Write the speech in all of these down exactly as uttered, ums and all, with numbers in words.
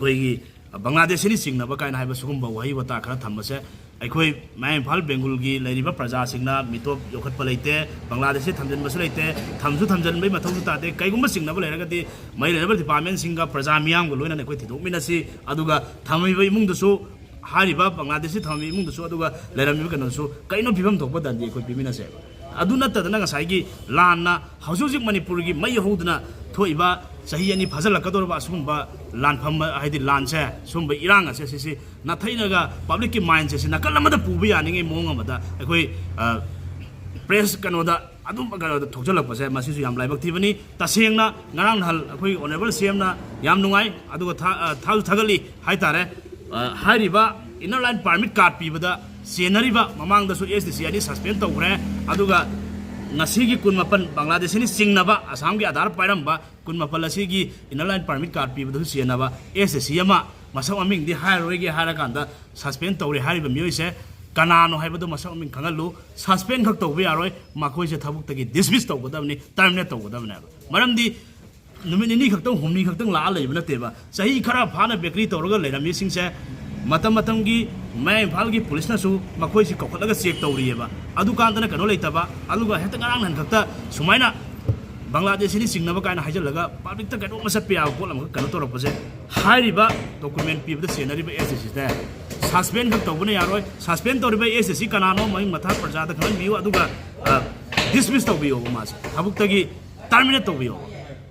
ꯑꯩꯈꯣꯏꯒꯤ ꯕꯪꯒ꯭ꯂꯥꯗꯦꯁꯤꯅ ꯆꯤꯡꯅꯕ ꯀꯥꯏꯅ ꯍꯥꯏꯕ ꯁꯤꯒꯨꯝꯕ ꯋꯥꯍꯩ ꯋꯥꯇꯥ ꯈꯔ ꯊꯝꯕꯁꯦ, ꯑꯩꯈꯣꯏ ꯃꯌꯥꯏ ꯏꯝꯐꯥꯜ ꯕꯦꯡꯒꯨꯜꯒꯤ ꯂꯩꯔꯤꯕ ꯄ꯭ꯔꯖꯥꯁꯤꯡꯅ ꯃꯤꯇꯣꯞ ꯌꯣꯛꯈꯠꯄ ꯂꯩꯇꯦ, ꯕꯪꯒ꯭ꯂꯥꯗꯦꯁꯁꯤ ꯊꯝꯖꯤꯟꯕꯁꯨ ꯂꯩꯇꯦ, ꯊꯝꯁꯨ ꯊꯝꯖꯤꯟꯕꯒꯤ ꯃꯊꯧꯁꯨ ꯇꯥꯗꯦ꯫ ꯀꯩꯒꯨꯝꯕ ꯆꯤꯡꯅꯕ ꯂꯩꯔꯒꯗꯤ ꯃꯔꯤ ꯂꯩꯅꯕ ꯗꯤꯄꯥꯔꯠꯃꯦꯟꯁꯤꯡꯒ ꯄ꯭ꯔꯖꯥ ꯃꯤꯌꯥꯝꯒ ꯂꯣꯏꯅꯅ ꯑꯩꯈꯣꯏ ꯊꯤꯗꯣꯛꯃꯤꯟꯅꯁꯤ, ꯑꯗꯨꯒ ꯊꯝꯃꯤꯕ ꯏꯃꯨꯡꯗꯨꯁꯨ, ꯍꯥꯏꯔꯤꯕ ꯕꯪꯒ꯭ꯂꯥꯗꯦꯁꯁꯤ ꯊꯝꯃꯤꯕ ꯏꯃꯨꯡꯗꯨꯁꯨ, ꯑꯗꯨꯒ ꯂꯩꯔꯝꯃꯤꯕ ꯀꯩꯅꯣꯁꯨ ꯀꯩꯅꯣ ꯐꯤꯕꯝ ꯊꯣꯛꯄ ꯗꯟꯗꯤ ꯑꯩꯈꯣꯏ ꯄꯤꯃꯤꯟꯅꯁꯦꯕ꯫ ꯑꯗꯨ ꯅꯠꯇꯗꯅ ꯉꯁꯥꯏꯒꯤ ꯂꯥꯟꯅ ꯍꯧꯖꯤꯛ ꯍꯧꯖꯤꯛ ꯃꯅꯤꯄꯨꯔꯒꯤ ꯃꯩ ꯍꯧꯗꯅ ꯊꯣꯛꯏꯕ ꯆꯍꯤ ꯑꯅꯤ ꯐꯥꯖꯤꯜꯂꯛꯀꯗꯧꯔꯕ ꯑꯁꯤꯒꯨꯝꯕ ꯂꯥꯟꯐꯝ, ꯍꯥꯏꯗꯤ ꯂꯥꯟꯁꯦ, ꯁꯨꯝꯕ ꯏꯔꯥꯡ ꯑꯁꯦ, ꯁꯤꯁꯤ ꯅꯥꯊꯩꯔꯒ ꯄꯕ꯭ꯂꯤꯛꯀꯤ ꯃꯥꯏꯟꯁꯦ ꯁꯤ ꯅꯥꯀꯜ ꯑꯃꯗ ꯄꯨꯕ ꯌꯥꯅꯤꯡꯉꯤ ꯃꯑꯣꯡ ꯑꯃꯗ ꯑꯩꯈꯣꯏ, ꯑ, ꯄ꯭ꯔꯦꯁ ꯀꯩꯅꯣꯗ ꯑꯗꯨꯝ ꯀꯩꯅꯣꯗ ꯊꯣꯛꯆꯜꯂꯛꯄꯁꯦ ꯃꯁꯤꯁꯨ ꯌꯥꯝ ꯂꯥꯏꯕꯛ ꯊꯤꯕꯅꯤ꯫ ꯇꯁꯦꯡꯅ ꯉꯔꯥꯡ ꯅꯍꯥꯟ ꯑꯩꯈꯣꯏ ꯑꯣꯅꯔꯦꯕꯜ ꯁꯤ ꯑꯦꯝꯅ ꯌꯥꯝ ꯅꯨꯡꯉꯥꯏ, ꯑꯗꯨꯒ ꯊꯥ-, ꯑ, ꯊꯥꯁꯨ ꯊꯥꯒꯠꯂꯤ ꯍꯥꯏꯇꯥꯔꯦ꯫ ꯑ, ꯍꯥꯏꯔꯤꯕ ꯏꯟꯅꯔ ꯂꯥꯏꯟ ꯄꯥꯔꯃꯤꯠ ꯀꯥꯔꯗ ꯄꯤꯕꯗ ꯆꯦꯟꯅꯔꯤꯕ, ꯃꯃꯥꯡꯗꯁꯨ ꯑꯦꯁ ꯗꯤ ꯁꯤ ꯑꯅꯤ ꯁꯁꯄꯦꯟ ꯇꯧꯈ꯭ꯔꯦ, ꯑꯗꯨꯒ ꯉꯁꯤꯒꯤ ꯀꯨꯟꯃꯥꯄꯟ ꯕꯪꯒ꯭ꯂꯥꯗꯦꯁꯤꯅ ꯆꯤꯡꯅꯕ ꯑꯁꯥꯝꯒꯤ ꯑꯥꯙꯥꯔ ꯄꯥꯏꯔꯝꯕ ꯀꯨꯟꯃꯥꯄꯜ ꯑꯁꯤꯒꯤ ꯏꯟꯅꯔ ꯂꯥꯏꯟ ꯄꯥꯔꯃꯤꯠ ꯀꯥꯔꯗ ꯄꯤꯕꯗꯁꯨ ꯆꯦꯟꯅꯕ ꯑꯦꯁ ꯗꯤ ꯁꯤ ꯑꯃ, ꯃꯁꯛ ꯃꯃꯤꯡꯗꯤ ꯍꯥꯏꯔꯔꯣꯏꯒꯦ ꯍꯥꯏꯔꯀꯥꯟꯗ, ꯁꯁꯄꯦꯟ ꯇꯧꯔꯦ ꯍꯥꯏꯔꯤꯕ ꯃꯤꯑꯣꯏꯁꯦ ꯀꯅꯥꯅꯣ ꯍꯥꯏꯕꯗꯣ ꯃꯁꯛ ꯃꯃꯤꯡ ꯈꯪꯍꯜꯂꯨ꯫ ꯁꯁꯄꯦꯟ ꯈꯛ ꯇꯧꯕ ꯌꯥꯔꯣꯏ, ꯃꯈꯣꯏꯁꯦ ꯊꯕꯛꯇꯒꯤ ꯗꯤꯁꯃꯤꯁ ꯇꯧꯒꯗꯕꯅꯤ, ꯇꯔꯃꯤꯅꯦꯠ ꯇꯧꯒꯗꯕꯅꯦꯕ꯫ ꯃꯔꯝꯗꯤ ꯅꯨꯃꯤꯠ ꯅꯤꯅꯤ ꯈꯛꯇꯪ, ꯍꯨꯝꯅꯤ ꯈꯛꯇꯪ ꯂꯥꯛꯑ ꯂꯩꯕ ꯅꯠꯇꯦꯕ꯫ ꯆꯍꯤ ꯈꯔ ꯐꯥꯅ ꯕꯦꯀꯔꯤ ꯇꯧꯔꯒ ꯂꯩꯔꯝꯃꯤꯁꯤꯡꯁꯦ ꯃꯇꯝ ꯃꯇꯝꯒꯤ ꯃꯌꯥꯏ ꯏꯝꯐꯥꯜꯒꯤ ꯄꯨꯂꯤꯁꯅꯁꯨ ꯃꯈꯣꯏꯁꯤ ꯀꯧꯈꯠꯂꯒ ꯆꯦꯛ ꯇꯧꯔꯤꯑꯕ꯫ ꯑꯗꯨꯀꯥꯟꯗꯅ ꯀꯩꯅꯣ ꯂꯩꯇꯕ, ꯑꯗꯨꯒ ꯍꯦꯛꯇ ꯉꯔꯥꯡ ꯅꯍꯥꯟ ꯈꯛꯇ ꯁꯨꯃꯥꯏꯅ ꯕꯪꯒ꯭ꯂꯥꯗꯦꯁꯤꯅꯤ ꯆꯤꯡꯅꯕ ꯀꯥꯏꯅ ꯍꯥꯏꯖꯤꯜꯂꯒ ꯄꯕ꯭ꯂꯤꯛꯇ ꯀꯩꯅꯣꯝꯃ ꯆꯠꯄ ꯌꯥꯕ ꯄꯣꯠ ꯑꯃꯈꯛ ꯀꯩꯅꯣ ꯇꯧꯔꯛꯄꯁꯦ, ꯍꯥꯏꯔꯤꯕ ꯗꯣꯀꯨꯃꯦꯟ ꯄꯤꯕꯗ ꯆꯦꯟꯅꯔꯤꯕ ꯑꯦꯁ ꯗꯤ ꯁꯤꯁꯦ ꯁꯁꯄꯦꯟ ꯈꯛ ꯇꯧꯕꯅ ꯌꯥꯔꯣꯏ꯫ ꯁꯁꯄꯦꯟ ꯇꯧꯔꯤꯕ ꯑꯦꯁ ꯗꯤ ꯁꯤ ꯀꯅꯥꯅꯣ, ꯃꯃꯤꯡ ꯃꯊꯥ ꯄ꯭ꯔꯖꯥꯗ ꯈꯪꯍꯟꯕꯤꯌꯨ, ꯑꯗꯨꯒ, ꯑ, ꯗꯤꯁꯃꯤꯁ ꯇꯧꯕꯤꯌꯣꯕ ꯃꯥꯁꯦ ꯊꯕꯛꯇꯒꯤ꯫ ꯇꯔꯃꯤꯅꯦꯠ ꯇꯧꯕꯤꯌꯣ꯫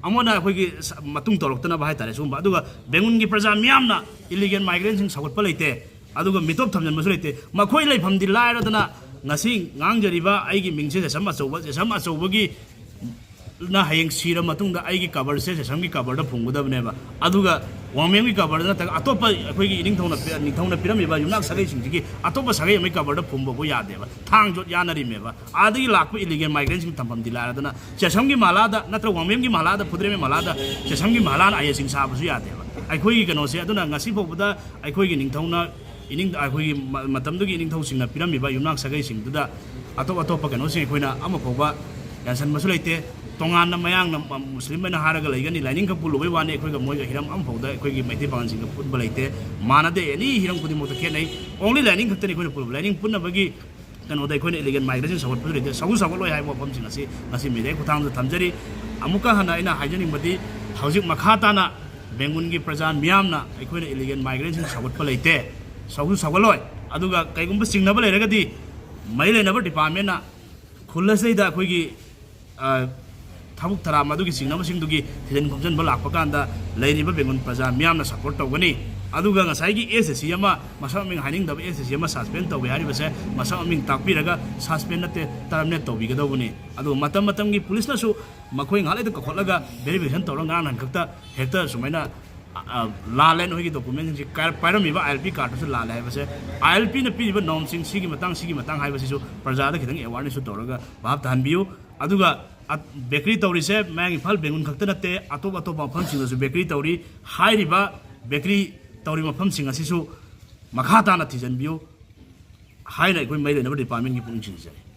ꯑꯃꯅ ꯑꯩꯈꯣꯏꯒꯤ ꯁ-, ꯃꯇꯨꯡ ꯇꯧꯔꯛꯇꯅꯕ ꯍꯥꯏꯇꯥꯔꯦ꯫ ꯁꯤꯒꯨꯝꯕ, ꯑꯗꯨꯒ ꯕꯦꯡꯒꯨꯟꯒꯤ ꯄ꯭ꯔꯖꯥ ꯃꯤꯌꯥꯝꯅ ꯏꯂꯤꯒꯦꯜ ꯃꯥꯏꯒ꯭ꯔꯦꯟꯁꯤꯡ ꯁꯧꯒꯠꯄ ꯂꯩꯇꯦ, ꯑꯗꯨꯒ ꯃꯤꯇꯣꯞ ꯊꯝꯖꯤꯟꯕꯁꯨ ꯂꯩꯇꯦ꯫ ꯃꯈꯣꯏ ꯂꯩꯐꯝꯗꯤ ꯂꯥꯏꯔꯗꯅ ꯉꯁꯤ ꯉꯥꯡꯖꯔꯤꯕ ꯑꯩꯒꯤ ꯃꯤꯡꯁꯦ ꯖꯦꯁꯝ ꯑꯆꯧꯕ, ꯖꯦꯁꯝ ꯑꯆꯧꯕꯒꯤ ꯅ ꯍꯌꯦꯡ ꯁꯤꯔ ꯃꯇꯨꯡꯗ ꯑꯩꯒꯤ ꯀꯕꯔꯁꯦ ꯖꯦꯁꯝꯒꯤ ꯀꯕꯔꯗ ꯐꯨꯝꯒꯗꯕꯅꯦꯕ, ꯑꯗꯨꯒ ꯋꯥꯡꯃꯦꯝꯒꯤ ꯀꯕꯔꯗ ꯅꯠꯇ꯭ꯔꯒ ꯑꯇꯣꯞꯄ ꯑꯩꯈꯣꯏꯒꯤ ꯏꯅꯤꯡꯊꯧꯅ ꯄꯤ-, ꯅꯤꯡꯊꯧꯅ ꯄꯤꯔꯝꯃꯤꯕ ꯌꯨꯝꯅꯥꯛ ꯁꯥꯒꯩꯁꯤꯡꯁꯤꯒꯤ ꯑꯇꯣꯞꯄ ꯁꯥꯒꯩ ꯑꯃꯒꯤ ꯀꯕꯔꯗ ꯐꯨꯝꯕꯕꯨ ꯌꯥꯗꯦꯕ꯫ ꯊꯥꯡ ꯖꯣꯠ ꯌꯥꯅꯔꯤꯃꯦꯕ꯫ ꯑꯥꯗꯒꯤ ꯂꯥꯛꯄ ꯏꯂꯤꯒꯦꯜ ꯃꯥꯏꯒ꯭ꯔꯦꯟꯁꯤꯡ ꯊꯝꯐꯝꯗꯤ ꯂꯥꯏꯔꯗꯅ ꯆꯦꯁꯝꯒꯤ ꯃꯍꯥꯂꯥꯗ ꯅꯠꯇ꯭ꯔꯒ ꯋꯥꯡꯃꯦꯝꯒꯤ ꯃꯍꯥꯂꯥꯗ, ꯐꯨꯗ꯭ꯔꯦꯝꯒꯤ ꯃꯍꯥꯂꯥꯗ ꯆꯦꯁꯝꯒꯤ ꯃꯍꯥꯂꯥꯅ ꯑꯥꯏ ꯑꯦꯁ ꯁꯤꯡ ꯁꯥꯕꯁꯨ ꯌꯥꯗꯦꯕ꯫ ꯑꯩꯈꯣꯏꯒꯤ ꯀꯩꯅꯣꯁꯦ ꯑꯗꯨꯅ ꯉꯁꯤ ꯐꯥꯎꯕꯗ ꯑꯩꯈꯣꯏꯒꯤ ꯅꯤꯡꯊꯧꯅ, ꯏꯅꯤꯡ-, ꯑꯩꯈꯣꯏꯒꯤ ꯃ-, ꯃꯇꯝꯗꯨꯒꯤ ꯏꯅꯤꯡꯊꯧꯁꯤꯡꯅ ꯄꯤꯔꯝꯃꯤꯕ ꯌꯨꯝꯅꯥꯛ ꯁꯥꯒꯩꯁꯤꯡꯗꯨꯗ ꯑꯇꯣꯞ ꯑꯇꯣꯞꯄ ꯀꯩꯅꯣꯁꯤꯡ ꯑꯩꯈꯣꯏꯅ ꯑꯃ ꯐꯥꯎꯕ ꯌꯥꯟꯁꯟꯕꯁꯨ ꯂꯩꯇꯦ꯫ ꯇꯣꯉꯥꯟꯅ ꯃꯌꯥꯡꯅ, ꯃꯨꯁꯂꯤꯝ ꯑꯣꯏꯅ ꯍꯥꯏꯔꯒ ꯂꯩꯒꯅꯤ꯫ ꯂꯥꯏꯅꯤꯡ ꯈꯛ ꯄꯨꯜꯂꯨꯕꯩ ꯋꯥꯅꯤ, ꯑꯩꯈꯣꯏꯒ ꯃꯣꯏꯒ ꯍꯤꯔꯝ ꯑꯃꯐꯥꯎꯗ ꯑꯩꯈꯣꯏꯒꯤ ꯃꯩꯇꯩ ꯄꯥꯉꯜꯁꯤꯡꯒ ꯄꯨꯟꯕ ꯂꯩꯇꯦ꯫ ꯃꯥꯟꯅꯗꯦ, ꯑꯦꯅꯤ ꯍꯤꯔꯝ ꯈꯨꯗꯤꯡꯃꯛꯇ ꯈꯦꯠꯅꯩ꯫ ꯑꯣꯡꯂꯤ ꯂꯥꯏꯅꯤꯡ ꯈꯛꯇꯅꯤ ꯑꯩꯈꯣꯏꯅ ꯄꯨꯜꯂꯨꯕ꯫ ꯂꯥꯏꯅꯤꯡ ꯄꯨꯟꯅꯕꯒꯤ ꯀꯩꯅꯣꯗ ꯑꯩꯈꯣꯏꯅ ꯏꯂꯤꯒꯦꯜ ꯃꯥꯏꯒ꯭ꯔꯦꯁꯟ ꯁꯧꯒꯠꯄꯁꯨ ꯂꯩꯇꯦ꯫ ꯁꯧꯁꯨ ꯁꯧꯒꯠꯂꯣꯏ ꯍꯥꯏꯕ ꯋꯥꯐꯝꯁꯤꯡ ꯑꯁꯤ ꯉꯁꯤ ꯃꯦꯗꯤꯌꯥꯒꯤ ꯈꯨꯠꯊꯥꯡꯗ ꯊꯝꯖꯔꯤ꯫ ꯑꯃꯨꯛꯀ ꯍꯟꯅ ꯑꯩꯅ ꯍꯥꯏꯖꯅꯤꯡꯕꯗꯤ, ꯍꯧꯖꯤꯛ ꯃꯈꯥ ꯇꯥꯅ ꯕꯦꯡꯒꯨꯟꯒꯤ ꯄ꯭ꯔꯖꯥ ꯃꯤꯌꯥꯝꯅ ꯑꯩꯈꯣꯏꯅ ꯏꯂꯤꯒꯦꯜ ꯃꯥꯏꯒ꯭ꯔꯦꯁꯟ ꯁꯧꯒꯠꯄ ꯂꯩꯇꯦ, ꯁꯧꯁꯨ ꯁꯧꯒꯠꯂꯣꯏ꯫ ꯑꯗꯨꯒ ꯀꯩꯒꯨꯝꯕ ꯆꯤꯡꯅꯕ ꯂꯩꯔꯒꯗꯤ ꯃꯔꯤ ꯂꯩꯅꯕ ꯗꯤꯄꯥꯔꯠꯃꯦꯟꯅ ꯈꯨꯜ ꯑꯁꯤꯗꯩꯗ ꯑꯩꯈꯣꯏꯒꯤ, ꯑ, ꯊꯕꯛ ꯊꯧꯔꯝ ꯑꯗꯨꯒꯤ ꯆꯤꯡꯅꯕꯁꯤꯡꯗꯨꯒꯤ ꯊꯤꯖꯤꯟ ꯈꯣꯝꯖꯤꯟꯕ ꯂꯥꯛꯄ ꯀꯥꯟꯗ ꯂꯩꯔꯤꯕ ꯕꯦꯡꯒꯨꯟ ꯄ꯭ꯔꯖꯥ ꯃꯤꯌꯥꯝꯅ ꯁꯄꯣꯔꯠ ꯇꯧꯒꯅꯤ꯫ ꯑꯗꯨꯒ ꯉꯁꯥꯏꯒꯤ ꯑꯦꯁ ꯑꯦꯁ ꯁꯤ ꯑꯃ, ꯃꯁꯛ ꯃꯃꯤꯡ ꯍꯥꯏꯅꯤꯡꯗꯕ ꯑꯦꯁ ꯑꯦꯁ ꯁꯤ ꯑꯃ ꯁꯁꯄꯦꯟ ꯇꯧꯋꯦ ꯍꯥꯏꯔꯤꯕꯁꯦ ꯃꯁꯛ ꯃꯃꯤꯡ ꯇꯥꯛꯄꯤꯔꯒ ꯁꯁꯄꯦꯟ ꯅꯠꯇꯦ, ꯇꯔꯃꯤꯅꯦꯠ ꯇꯧꯕꯤꯒꯗꯧꯕꯅꯤ꯫ ꯑꯗꯨꯒ ꯃꯇꯝ ꯃꯇꯝꯒꯤ ꯄꯨꯂꯤꯁꯅꯁꯨ ꯃꯈꯣꯏ ꯉꯥꯏꯍꯥꯛ ꯂꯩꯇ ꯀꯧꯈꯠꯂꯒ ꯚꯦꯔꯤꯐꯤꯀꯦꯁꯟ ꯇꯧꯔꯒ ꯉꯔꯥꯡ ꯅꯍꯥꯟ ꯈꯛꯇ ꯍꯦꯛꯇ ꯁꯨꯃꯥꯏꯅ, ꯑ, ꯂꯥꯜꯂꯦ, ꯅꯣꯏꯒꯤ ꯗꯣꯀꯨꯃꯦꯟꯁꯤꯡꯁꯤ ꯀꯥꯏ-, ꯄꯥꯏꯔꯝꯃꯤꯕ ꯑꯥꯏ ꯑꯦꯜ ꯄꯤ ꯀꯥꯔꯠꯇꯨꯁꯨ ꯂꯥꯜꯂꯦ ꯍꯥꯏꯕꯁꯦ, ꯑꯥꯏ ꯑꯦꯜ ꯄꯤꯅ ꯄꯤꯔꯤꯕ ꯅꯣꯔꯝꯁꯤꯡ ꯁꯤꯒꯤ ꯃꯇꯥꯡ, ꯁꯤꯒꯤ ꯃꯇꯥꯡ ꯍꯥꯏꯕꯁꯤꯁꯨ ꯄ꯭ꯔꯖꯥꯗ ꯈꯤꯇꯪ ꯑꯦꯋꯥꯔꯅꯦꯁꯁꯨ ꯇꯧꯔꯒ ꯚꯥꯞ ꯇꯥꯍꯟꯕꯤꯌꯨ꯫ ꯑꯗꯨꯒ ꯑꯠ-, ꯕꯦꯀꯔꯤ ꯇꯧꯔꯤꯁꯦ ꯃꯌꯥꯡ ꯏꯝꯐꯥꯜ ꯕꯦꯡꯒꯨꯟ ꯈꯛꯇ ꯅꯠꯇꯦ, ꯑꯇꯣꯞ ꯑꯇꯣꯞꯄ ꯃꯐꯝꯁꯤꯡꯗꯁꯨ ꯕꯦꯀꯔꯤ ꯇꯧꯔꯤ꯫ ꯍꯥꯏꯔꯤꯕ ꯕꯦꯀꯔꯤ ꯇꯧꯔꯤꯕ ꯃꯐꯝꯁꯤꯡ ꯑꯁꯤꯁꯨ ꯃꯈꯥ ꯇꯥꯅ ꯊꯤꯖꯤꯟꯕꯤꯌꯨ ꯍꯥꯏꯅ ꯑꯩꯈꯣꯏ ꯃꯔꯤ ꯂꯩꯅꯕ ꯗꯤꯄꯥꯔꯠꯃꯦꯟꯒꯤ ꯄꯨꯛꯅꯤꯡ ꯆꯤꯡꯁꯤꯟꯖꯔꯤ꯫